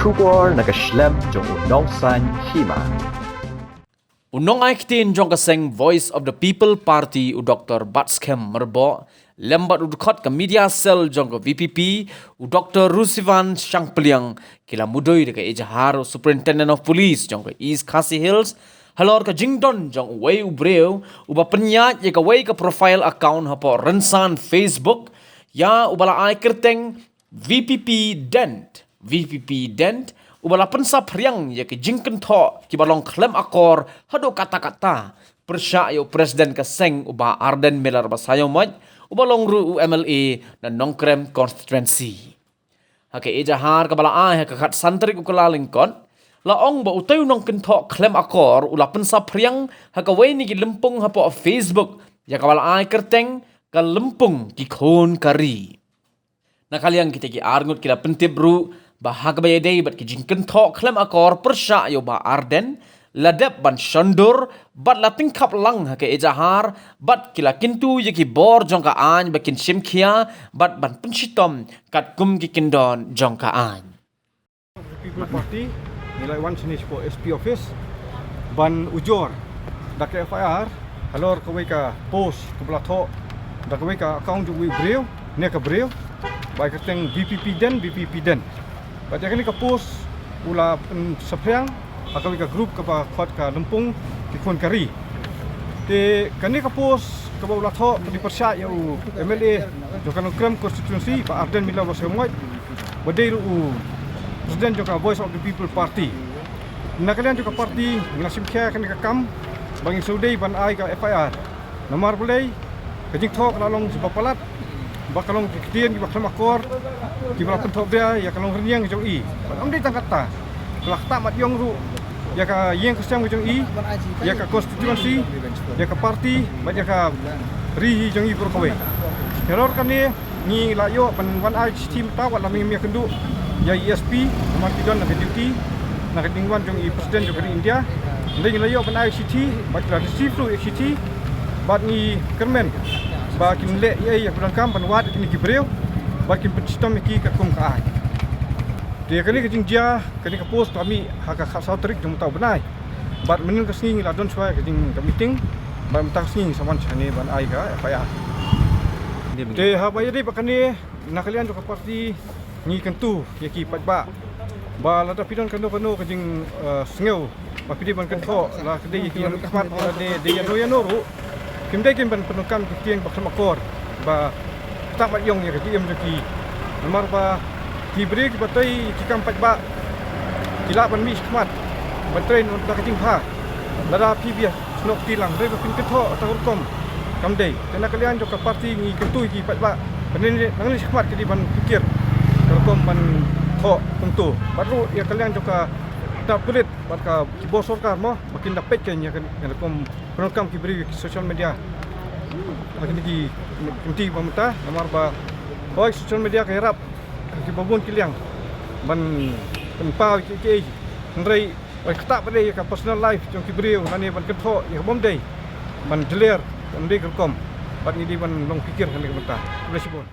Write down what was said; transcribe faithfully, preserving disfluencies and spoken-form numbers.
Khubor na ka shlem jong u Nongsaiñ Hima. U nongai ktien jong ka seng Voice of the People Party, u Doktor Batskhem Myrboh, lem bad u dkhot ka media cell jong ka V P P, u Doktor Rusivan Shangpliang, ki la mudui da ka ejahar u Superintendent of Police jong ka East Khasi Hills halor ka jingdon jong uwei u briew uba pynïaid ïa kawei ka profile account hapoh rynsan Facebook ïa uba la ai kyrteng V P P Dent, V P P Dent, uba la pynsaphriang ïa ki jingkynthoh kiba long khlem akor haduh katta katta pyrshah ïa u President ka seng, u Bah Ardent Miller Basaiawmoit, uba long ruh u M L A na Nongkrem Constituency. Ha ka ejahar kaba la ai ha ka khatsan tarik u Kyllalyngkot, la ong ba utei u nongkynthoh khlem akor u la pynsaphriang ha kawei na ki lympung hapoh Facebook ïa kaba la ai kyrteng ka Lympung Ki Khun Ka Ri. Na ka liang kitei ki arngut ki la pyntip ruh ba ha kaba ïadei bad ki jingkynthoh khlem akor pyrshah ïa u Bah Ardent, la dep ban shondur bad la tyngkhap lang ha ka ejahar bad ki la kyntu ïa ki bor jong ka aiñ ba kin shim khia bad ban pynshitom katkum ki kyndon jong ka aiñ. People Party, ngi la wan shane shapoh S P office ban ujor da ka F I R halor kawei ka post kaba la thoh da kawei ka account jong uwei u briew, ne ka briew, ba ai kyrteng V P P Dent, V P P Dent. Bad ïa kane ka post u la pynsaphriang ha kawei ka group kaba khot ka Lympung Ki Khun Ka Ri. Te kane ka post kaba u la thoh ka dei pyrshah ïa u M L A jong ka Nongkrem Constituency, Bah Ardent Miller Basaiawmoit, ba dei ruh u President jong ka Voice of the People Party. Na ka liang jong ka party ngi la shim khia kane ka kam ba ngin shu dei ban ai ka F I R. Namar balei ka jingthoh ka la long kaba palat, ba ka long ki ktien kiba khlem akor, kiba la pynthoh bha ïa ka nongrynïeng jong i. Bad ym dei tang katta, ka la ktah mat ïong ruh ïa ka ïing ka sem jong i, ïa ka constituency, ïa ka party bad ïa ka ri hi jong i baroh kawei. Halor kane ngi la ïoh ban wan ai shithi mynta, wat la mih ïakynduh ïa i S P namar ki don na ka duty na ka jingwan jong i President jong ka ri India. Ngi la ïoh ban ai shithi bad ki la receive ruh ïa shithi bad ngi kyrmen ba kin leh ïa, ïa ka donkam ban wad ïa kine ki briew bad kin pynshitom ïa ki katkum ka aiñ. Te kane ka jingjia, kane ka post ka mih ha ka khatsaw tarik jong mynta u bnai. Bad mynnin ka sngi ngi la don shuwa ka jing ka meeting, bad mynta ka sngi ngi sa wan shane ban ai ka F I R. Te haba ïadei bad kane, na ka liang jong ka party ngi kyntu ïa ki paidbah ba lada phi don kano kano ka jing, eh, sngew ba phi dei ban kynthoh, la ka dei ïa ki nongmihkhmat, la dei, dei ïano ïano ruh, kim dei kin ban pyndonkam ki ktien ba khlem akor ba ktah mat ïong ïa ka jingim jong ki. Namar ba ki briew kiba trei ki kam paidbah ki lah ban mih shakhmat ban trei na ka jingbha. Lada phi bia snoh kti lang, hynrei ba phin kynthoh tang rukom, kam dei. Te na ka liang jong ka party ngi kyntu ïa ki paidbah ba nangne nangne shakhmat ki dei ban pyrkhat ka rukom ban thoh kumto. Bad ruh ïa ka liang jong ka pulit bad ka ki bor sorkar mo, ba kin da peit kein ïa ka rukom pyndonkam ki briew ïa ki social media. Ba kin da ki kynti ba mynta, namar ba, oi, social media ka ïarap ha kiba bun ki liang ban pynpaw ïa kiei kiei. Hynrei oi, ktah pat de ïa ka personal life jong ki briew lane ban kynthoh ïa ka bym dei, ban jler, ban dei ka rukom. Bad ngi dei ban long pyrkhat kane ka bynta. Khublei shibun.